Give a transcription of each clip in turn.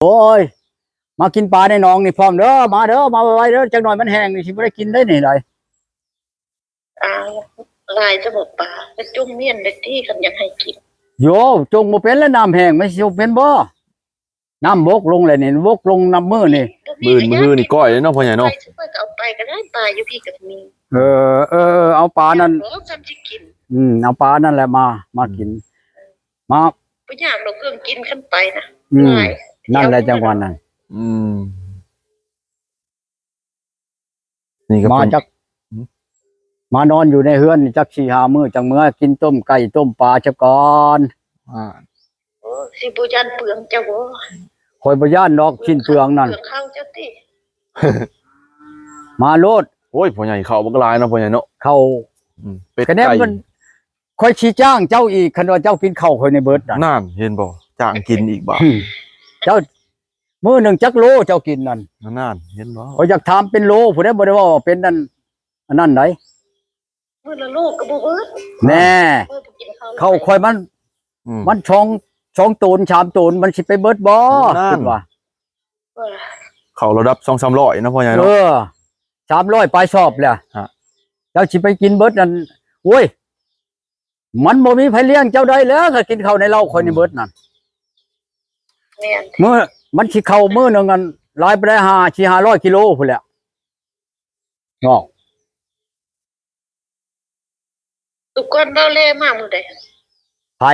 ໂອ້ຍ ມາກິນປາໃນໜອງນີ້ພ້ອມເດີ ມາເດີ ມາໄວໆເດີ ຈັກໜ້ອຍມັນແຫ້ງນີ້ ຊິບໍ່ໄດ້ກິນໄດ໋ນີ້ໄດ໋. ອ້າວ ຫຼາຍຊະບໍປາ ໄປຈົ່ງມ້ຽນໄດ້ຕິ ຄັນຢາກໃຫ້ກິນ. ໂຢ ຈົ່ງບໍ່ເປັນແລ້ວ ນ້ຳແຫ້ງມັນຊິຈົ່ງເປັນບໍ່? ນ້ຳບົກລົງແລ້ວນີ້ ບົກລົງນັບມື້ນີ້. ມື້ອື່ນມື້ຮືນີ້ກ້ອຍເນາະພໍ່ໃຫຍ່ເນາະ. ໄປຊິຂ້ອຍກໍເອົາໄປກໍໄດ້ ປາຢູ່ພີ້ກໍມີ. ເອີ ເອີ ເອີ ເອົາປານັ້ນ ບໍ່ ຊ່ຳຊິກິນ. ອືມ ເອົາປານັ້ນແຫຼະມາ ມາກິນ ອືມ ມາ ບໍ່ຍາກດອກເຄື່ອງກິນຄັນໄປນະ. ອືມ ຫຼາຍ ນັ້ນແຫຼະ ຈັ່ງຫວານັ້ນ. ອືມ ນີ້ກໍ ມາ ເພິ່ນ ຈັກ ຫືມ ມານອນຢູ່ໃນເຮືອນຈັກສີ່ຫ້າມື້ ຈັ່ງເມືອກິນຕົ້ມໄກ່ຕົ້ມປາຊະກ່ອນ. ອ່າ ໂອ້ ຊິບໍ່ຢ້ານເປືອງເຈົ້າບໍ່? ຂ້ອຍບໍ່ຢ້ານດອກ ຊີ້ນເປືອງນັ້ນ ເປືອງເຂົ້າເຈົ້າຕິ. ມາໂລດ. ໂອ້ຍ ພໍ່ໃຫຍ່ ເຂົ້າບັກຫຼາຍເນາະ ພໍ່ໃຫຍ່ເນາະ. ເຂົ້າ ອືມ ເປັດ ກະແນມ ໄກ່ ມັນ ຂ້ອຍຊິຈ້າງເຈົ້າອີກ ຄັນວ່າເຈົ້າກິນເຂົ້າຂ້ອຍໃນເບິດນະ. ນັ້ນ ເຫັນບໍ່? ຈ້າງກິນອີກບາດ. ເຈົ້າ ມື້ໜຶ່ງຈັກໂລເຈົ້າກິນນັ້ນ? ນັ້ນ ເຫັນບໍ່? ຂ້ອຍຢາກຖາມເປັນໂລພຸ້ນເດ້ ບໍ່ໄດ້ເວົ້າວ່າເປັນອັນ ອັນນັ້ນໃດ໋. ມື້ລະໂລກໍບໍ່ເບິດ. ແນ່ ມື້ບໍ່ກິນເຂົ້າ ເຂົ້າຂ້ອຍມັນ ອືມ ມັນສອງ ສອງໂຕນ ສາມໂຕນ ມັນຊິໄປເບິດບໍ່? ນັ້ນ ຄິດວ່າ ເອີ ເຂົ້າລະດັບສອງສາມຮ້ອຍເນາະ ພໍ່ໃຫຍ່ເນາະ. ເອີ ສາມຮ້ອຍປາຍສອບແຫຼະ ຮະ ເຈົ້າຊິໄປກິນເບິດນັ້ນ ໂອ້ຍ ມັນບໍ່ມີໃຜລ້ຽງເຈົ້າໄດ້ແລ້ວ ຖ້າກິນເຂົ້າໃນເລົ້າຂ້ອຍນີ້ເບິດນັ້ນ. ແມ່ນ ມື້ ມັນຊິເຂົ້າມື້ໜຶ່ງອັນ ຫຼາຍປານໃດ ຫ້າ ສີ່ຫ້າຮ້ອຍກິໂລພຸ້ນແຫຼະເນາະ. ທຸກຄົນ ເບົາແລມາມື້ໃດ? ໃຜ?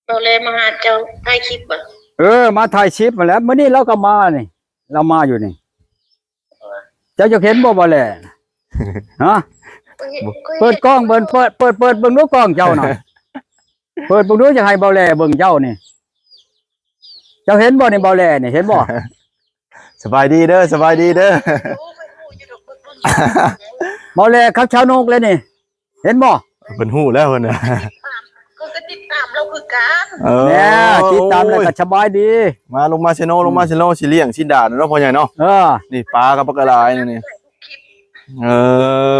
ເບົາແລມາຫາເຈົ້າ ຖ່າຍຄລິບບໍ່? ເອີ ມາຖ່າຍຄລິບຫັ້ນແຫຼະ ມື້ນີ້ລາວກໍມານີ້ ລາວມາຢູ່ນີ້. ເຈົ້າຢາກເຫັນບໍ່ເບົາແລ? ຮະ? ເປີດກ້ອງເບິ່ງ ເປີດ ເປີດ ເປີດເບິ່ງດູກ້ອງເຈົ້ານະ ເປີດເບິ່ງດູ ຢາກໃຫ້ເບົາແລເບິ່ງເຈົ້ານີ້. ເຈົ້າເຫັນບໍ່ນີ້ ເບົາແລນີ້ ເຫັນບໍ່? ສະບາຍດີເດີ ສະບາຍດີເດີ. ເບົາແລກັບຊາວນົກແລ້ວນີ້ ເຫັນບໍ່? ເພິ່ນຮູ້ແລ້ວເພິ່ນ ເພິ່ນກໍຕິດຕາມລາວຄືກັນ. ເອີ ແນ່ ຕິດຕາມແລ້ວກໍສະບາຍດີ. ມາ ລົງມາເຊໂນ ອືມ ລົງມາເຊໂນ ຊິລ້ຽງຊິດາເນາະ ພໍ່ໃຫຍ່ເນາະ. ເອີ ນີ້ປາກໍບັກຫຼາຍນີ້. ເອີ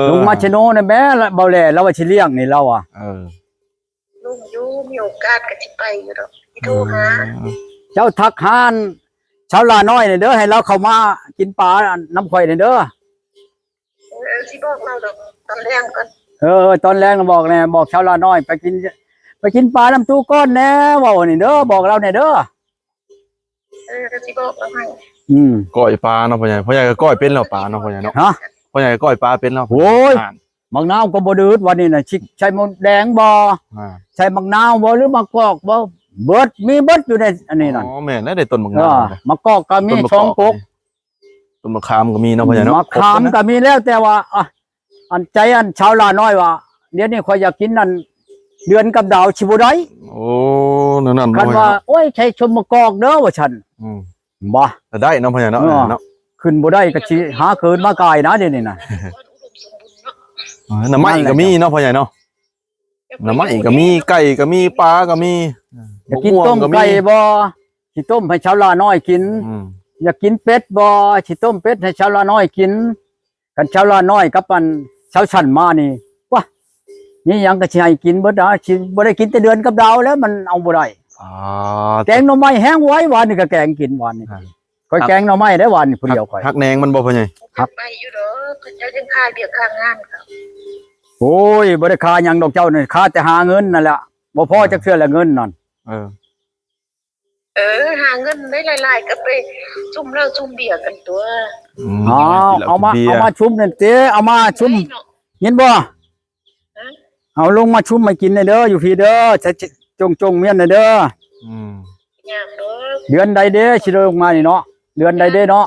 ລົງມາເຊໂນນະແມ່ ເບົາແລລາວວ່າຊິລ້ຽງນີ້ລາວອະ. ເອີ ລົງຢູ່ ມີໂອກາດກໍຊິໄປຢູ່ດອກ ຊິໂທຫາ. ເອີ ເຈົ້າທັກຫາຊາວຫຼ້ານ້ອຍນີ້ເດີ ໃຫ້ລາວເຂົ້າມາກິນປານຳຂ້ອຍນີ້ເດີ. ເອີ ຊິບອກລາວດອກ ຕອນແລງກ່ອນ. ເອີ ຕອນແລງບອກແດ່ ບອກຊາວຫຼ້ານ້ອຍ ໄປກິນ ໄປກິນປານຳຕູ້ກ່ອນແດ່ ເວົ້ານີ້ເດີ ບອກລາວແດ່ເດີ. ເອີ ກໍຊິບອກລາວໃຫ້. ອືມ ກ້ອຍປາເນາະພໍ່ໃຫຍ່ ພໍ່ໃຫຍ່ກໍກ້ອຍເປັນແລ້ວປາເນາະ ພໍ່ໃຫຍ່ເນາະ. ຮະ? ພໍ່ໃຫຍ່ກໍກ້ອຍປາເປັນແລ້ວ. ໂອ້ຍ ໝາກນາວກໍບໍ່ດືດ ວັນນີ້ນະ ຊິໃສ່ມົດແດງບໍ່ ອ່າ ໃສ່ໝາກນາວບໍ່ ຫຼືໝາກກອກບໍ່ ເບິດ ມີເບິດຢູ່ໃນອັນນີ້ນັ້ນ. ອໍ ແມ່ນແລ້ວ ໄດ້ຕົ້ນໝາກນາວ ເອີ ໝາກກອກກໍມີ ຕົ້ນໝາກກອກ ສອງກົກ ຕົ້ນໝາກຂາມກໍມີເນາະ ພໍ່ໃຫຍ່ເນາະ. ໝາກຂາມກໍມີແລ້ວ ແຕ່ວ່າ ອະ ອັນໃຈອັນຊາວຫຼ້ານ້ອຍວ່າ ດຽວນີ້ຂ້ອຍຢາກກິນອັນເດືອນກັບດາວ ຊິບໍ່ໄດ້. ໂອ້ ແນວນັ້ນ ຄັນວ່າ ໂອ້ຍ ໃສ່ສົ້ມໝາກກອກເດີວ່າຊັ້ນ. ອືມ ບໍ່ ກໍໄດ້ເນາະ ພໍ່ໃຫຍ່ເນາະ. ເອີ ເນາະ ຂຶ້ນບໍ່ໄດ້ກໍຊິຫາເກີດມາກາຍນະ ດຽວນີ້ນະ. ເອີ ໜໍ່ໄມ້ກໍມີເນາະ ພໍ່ໃຫຍ່ເນາະ. ໜໍ່ໄມ້ກໍມີ ໄກ່ກໍມີ ປາກໍມີ. ຢາກກິນຕົ້ມໄກ່ບໍ່? ຊິຕົ້ມໃຫ້ຊາວຫຼ້ານ້ອຍກິນ. ອືມ ຢາກກິນເປັດບໍ່? ຊິຕົ້ມເປັດໃຫ້ຊາວຫຼ້ານ້ອຍກິນ. ຄັນຊາວຫຼ້ານ້ອຍກັບອັນຊາວຊັ້ນມານີ້ ວະ ມີຫຍັງກໍຊິໃຫ້ກິນເບິດນະ. ຊິບໍ່ໄດ້ກິນແຕ່ເດືອນກັບດາວແລ້ວ ມັນເອົາບໍ່ໄດ້. ອ່າ ແກງໜໍ່ໄມ້ແຮງໄວ ວານນີ້ກໍແກງກິນ ວານນີ້. ອ່າ ຂ້ອຍແກງໜໍ່ໄມ້ໄດ້ວານນີ້ ຜູ້ດຽວຂ້ອຍ. ຮັກແນງມັນບໍ່ ພໍ່ໃຫຍ່? ຮັກ ໄປຢູ່ດອກ ເຂົາເຈົ້າຍັງຄາວຽກຄາງານເຂົາ. ໂອ້ຍ ບໍ່ໄດ້ຄາຫຍັງດອກເຈົ້ານີ້ ຄາແຕ່ຫາເງິນນັ້ນແຫຼະ ບໍ່ພໍ ອ່າ ຈັກເທື່ອແຫຼະເງິນນັ້ນ. ເອີ ເອີ ຫາເງິນໄດ້ຫຼາຍໆ ກໍໄປຊຸມເຫຼົ້າຊຸມເບຍກັນຕົວະ. ອືມ ເອົາ ກິນເຫຼົ້າ ເອົາມາ ກິນເບຍ ເອົາມາຊຸມນັ້ນຕິ ເອົາມາຊຸມ ໄດ້ເນາະ ຍິນບໍ່? ຮະ? ເອົາລົງມາຊຸມໃຫ້ກິນແດ່ເດີ ຢູ່ພີ້ເດີ ໃສ່ຈົ່ງໆ ມ້ຽນແດ່ເດີ. ອືມ ຍາມເດີ ເດືອນໃດເດ ຊິໄດ້ລົງມານີ້ເນາະ ເດືອນໃດເດເນາະ?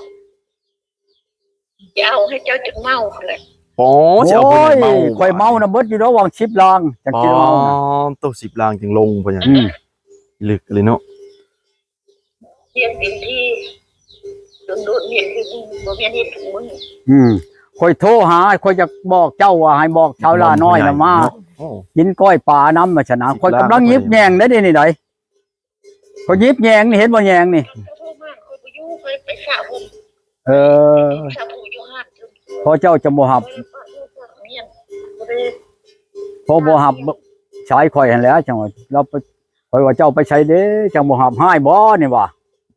ຈະເອົາໃຫ້ເຈົ້າຈົນເມົາພຸ້ນແຫຼະ. ອໍ ຊິເອົາຜູ້ໃດເມົາ? ໂອ້ຍ ຂ້ອຍເມົານະ ເບິດຢູ່ດອກຫວ່າງສິບລາງ ຈັ່ງຊິເມົານະ. ອໍ ໂຕ ສິບລາງຈຶ່ງລົງ ພໍ່ໃຫຍ່. ອືມ ລຶກອີ່ຫຼີເນາະ. ຮຽນເປັນທີ່ ດົນໆ ຮຽນຄື ບໍ່ແມ່ນເຮັດທຸກມື້. ອືມ ຂ້ອຍໂທຫາ ຂ້ອຍຢາກບອກເຈົ້າວ່າ ໃຫ້ບອກຊາວຫຼ້ານ້ອຍນະມາ ໂອ້ ກິນກ້ອຍປານຳ ວ່າຊັ້ນນະ. ສິບລາງ ຂ້ອຍກຳລັງຍິບແຍງໄດ໋ ດຽວນີ້ໄດ໋. ຂ້ອຍຍິບແຍງນີ້ ເຫັນບໍ່ແຍງນີ້? ເອີ ພໍເຈົ້າຈະບໍ່ຮັບ ພໍບໍ່ຮັບສາຍຂ້ອຍຫັ້ນແຫຼະ ຈັ່ງວ່າລາວໄປ ຂ້ອຍວ່າເຈົ້າໄປໃສເດ້ ຈັ່ງບໍ່ຮັບ ຮ້າຍບໍ່ນີ້ວ່າ.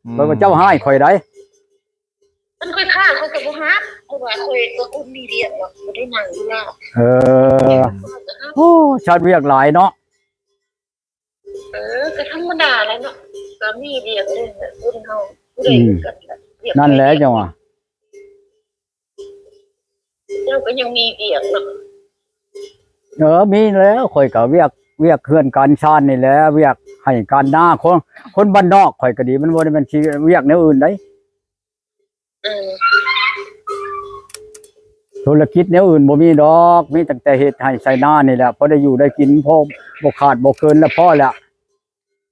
ອືມ ຂ້ອຍວ່າເຈົ້າຮ້າຍຂ້ອຍໃດ໋. ຄັນຂ້ອຍຄ້າງ ຂ້ອຍກໍບໍ່ຮັບ ເພາະວ່າຂ້ອຍກໍຄົນມີວຽກເນາະ ບໍ່ໄດ້ນັ່ງຢູ່ລາວ. ເອີ ໂອ້ ຊາດວຽກຫຼາຍເນາະ. ເອີ ກໍທຳມະດາແຫຼະເນາະ ກໍມີວຽກເລີຍ ຄົນເຮົາຜູ້ໃດ ອືມ ຄືກັນແຫຼະ ວຽກ ນັ້ນແຫຼະ ວຽກ ຈັ່ງວ່າ ເຈົ້າກໍຍັງມີວຽກເນາະ. ເອີ ມີແລ້ວ ຂ້ອຍກໍວຽກ ວຽກເຮືອນການຊານນີ້ແຫຼະ ວຽກໄຮ່ການນາ ຄົນ ຄົນບ້ານນອກຂ້ອຍກໍດີ ມັນບໍ່ໄດ້ແມ່ນຊິວຽກແນວອື່ນໃດ໋. ເອີ ທຸລະກິດແນວອື່ນບໍ່ມີດອກ ມີຕັ້ງແຕ່ເຮັດໄຮ່ໄຖນານີ້ແຫຼະ ພໍໄດ້ຢູ່ໄດ້ກິນ ພໍບໍ່ຂາດບໍ່ເຂີນແລ້ວ ພໍແລ້ວ.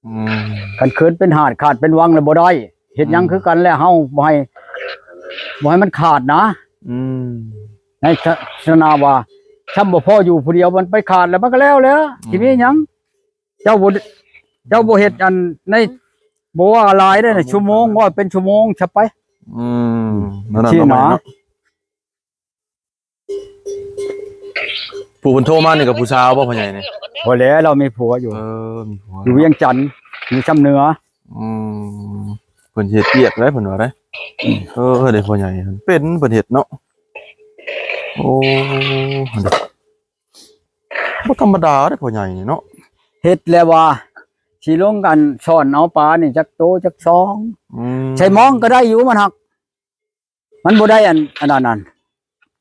ອືມ ຄັນເຂີນເປັນຫາດ ຂາດເປັນວັງແລ້ວບໍ່ໄດ້ ເຮັດຫຍັງ ອືມ ຄືກັນແຫຼະ ເຮົາບໍ່ໃຫ້ ບໍ່ໃຫ້ມັນຂາດນະ. ອືມ ໃນສະ ສະນາວ່າ ຊ່ຳບໍ່ພໍຢູ່ຜູ້ດຽວ ມັນໄປຂາດແລ້ວ ມັນກໍແລ້ວແຫຼະ ອືມ ຊິມີຫຍັງ? ເຈົ້າບໍ່ ເຈົ້າບໍ່ເຮັດອັນໃນ ບໍ່ວ່າຫຼາຍເດ້ ຊົ່ວໂມງ ເວົ້າເປັນຊົ່ວໂມງຊະໄປ. ອືມ ນັ້ນນະ ຊີ້ນະ ນ້ອງໃໝ່ເນາະ. ຜູ້ເພິ່ນໂທມານີ້ກໍຜູ້ສາວບໍ່ ພໍ່ໃຫຍ່ນີ້? ບໍ່ແລ້ວ ລາວມີຜົວຢູ່. ເອີ ມີຜົວ ຢູ່ວຽງຈັນ ຢູ່ຊຳເໜືອ. ອືມ ເພິ່ນເຮັດວຽກໄດ໋ ເພິ່ນວ່າໄດ໋. ເອີ ເດ້ ພໍ່ໃຫຍ່ເປັນ ເພິ່ນເຮັດເນາະ. ໂອ້ ບໍ່ທຳມະດາເດ້ພໍ່ໃຫຍ່ນີ້ເນາະ ເຮັດແລ້ວວ່າຊິລົງກັນຊ່ອນເອົາປານີ້ຈັກໂຕຈັກຊອງ. ອືມ ໃສ່ມອງກໍໄດ້ຢູ່ ມັນຫັກ ມັນບໍ່ໄດ້ອັນ ອັນນັ້ນ ອັນ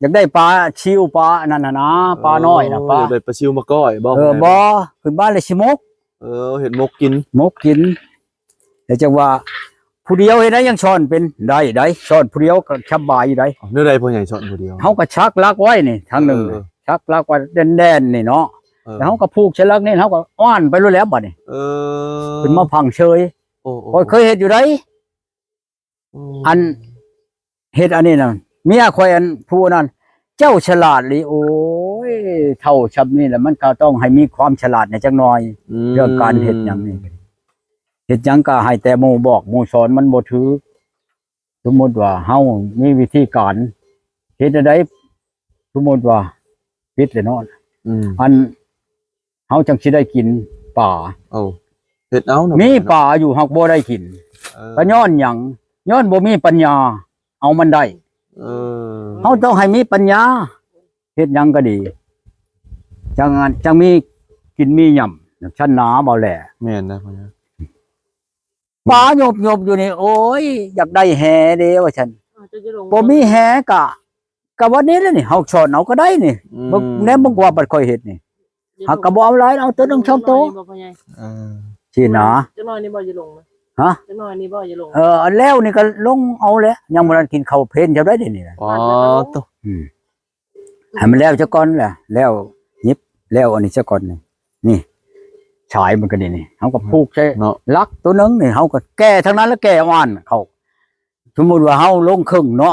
ຢາກໄດ້ປາຊິວ ປາອັນນັ້ນຫັ້ນນະ ປານ້ອຍນະ ເອີ ປາ ຢາກໄດ້ປາຊິວມາກ້ອຍບໍ່? ເອີ ພໍ່ໃຫຍ່ ບໍ່ ຂຶ້ນບ້ານແລ້ວຊິໝົກ. ເອີ ເຮັດໝົກກິນ ໝົກກິນ. ແຕ່ຈັກວ່າຜູ້ດຽວເຮັດໄດ້ ຍັງສອນເປັນ ໄດ້ ໄດ້ ສອນຜູ້ດຽວກໍສະບາຍຢູ່ໄດ໋. ເອົາ ແນວໃດພໍ່ໃຫຍ່ສອນຜູ້ດຽວ? ເຮົາກໍສັກຫຼັກໄວ້ນີ້ທາງໜຶ່ງ ເອີ ສັກຫຼັກໄວ້ແດນໆນີ້ເນາະ ເອີ ແລ້ວເຮົາກໍຜູກໃສ່ຫຼັກນີ້ ເຮົາກໍອ້ານໄປໂລດແລ້ວບັດນີ້. ເອີ ຂຶ້ນມາພັງເຊີຍ. ໂອ້ ໂອ້ ຂ້ອຍເຄີຍເຮັດຢູ່ໄດ໋. ອືມ ອັນເຮັດອັນນີ້ນະ ເມຍຂ້ອຍ ອັນຜູ້ນັ້ນ ເຈົ້າສະຫຼາດອີ່ຫຼີ. ໂອ້ຍ ເຖົ້າຊ່ຳນີ້ແຫຼະ ມັນກໍຕ້ອງໃຫ້ມີຄວາມສະຫຼາດແດ່ຈັກໜ່ອຍ. ອືມ ເລື່ອງການເຮັດຫຍັງນີ້ ເຮັດຫຍັງກໍໃຫ້ແຕ່ໝູ່ບອກໝູ່ສອນ ມັນບໍ່ຖືກ. ສົມມຸດວ່າເຮົາມີວິທີການເຮັດແນວໃດ ສົມມຸດວ່າປິດແລ້ວເນາະ ອືມ ອັນ ເຮົາຈັ່ງຊິໄດ້ກິນປາ. ເອົາ ເຮັດເອົາເນາະ ມີປາຢູ່ຫາກບໍ່ໄດ້ກິນ. ເອີ ກໍຍ້ອນຫຍັງ? ຍ້ອນບໍ່ມີປັນຍາເອົາມັນໄດ້. ເອີ ເຮົາຕ້ອງໃຫ້ມີປັນຍາ ເຮັດຫຍັງກໍດີ ຈັ່ງ ຈັ່ງມີກິນມີຫຍ້ຳ ຊັ້ນນາ ເວົ້າແຫຼະ. ແມ່ນນະ ປາຫຍົບໆຢູ່ນີ້ ໂອ້ຍ ຢາກໄດ້ແຫເດ້ວ່າຊັ້ນ. ເຈົ້າຈະລົງ ບໍ່ມີແຫກະ ກະວັນນີ້ແຫຼະນີ້ ເຮົາສອນເອົາກໍໄດ້ນີ້. ອືມ ເບິ່ງ ແນມເບິ່ງກວ່າບັດຂ້ອຍເຮັດນີ້ ຫາກກະບໍ່ເອົາຫຼາຍ ເອົາໂຕໜຶ່ງສອງໂຕ. ເອີ ຊີ້ນະ ຈັກໜ້ອຍນີ້ບໍ່ ຈະລົງນະ? ຮະ? ຈັກໜ້ອຍນີ້ບໍ່ ຈະລົງ? ເອີ ແລ້ວນີ້ກໍລົງເອົາແຫຼະ ຍັງບໍ່ທັນກິນເຂົ້າເພນເຈົ້າໃດ໋ ດຽວນີ້ນະ. ອໍ ໂຕ ອືມ ໃຫ້ມັນແລ້ວຊະກ່ອນແຫຼະ ແລ້ວຫຍິບ ແລ້ວອັນນີ້ຊະກ່ອນນີ້ ນີ້ ສາຍມັນກໍນີ້ ນີ້ ເຮົາກໍຜູກໃສ່ ເນາະ ຫຼັກໂຕໜຶ່ງນີ້ ເຮົາກໍແກ່ທາງນັ້ນ ແລ້ວແກ່ອ່ານເຂົ້າ. ສົມມຸດວ່າເຮົາລົງເຄິ່ງເນາະ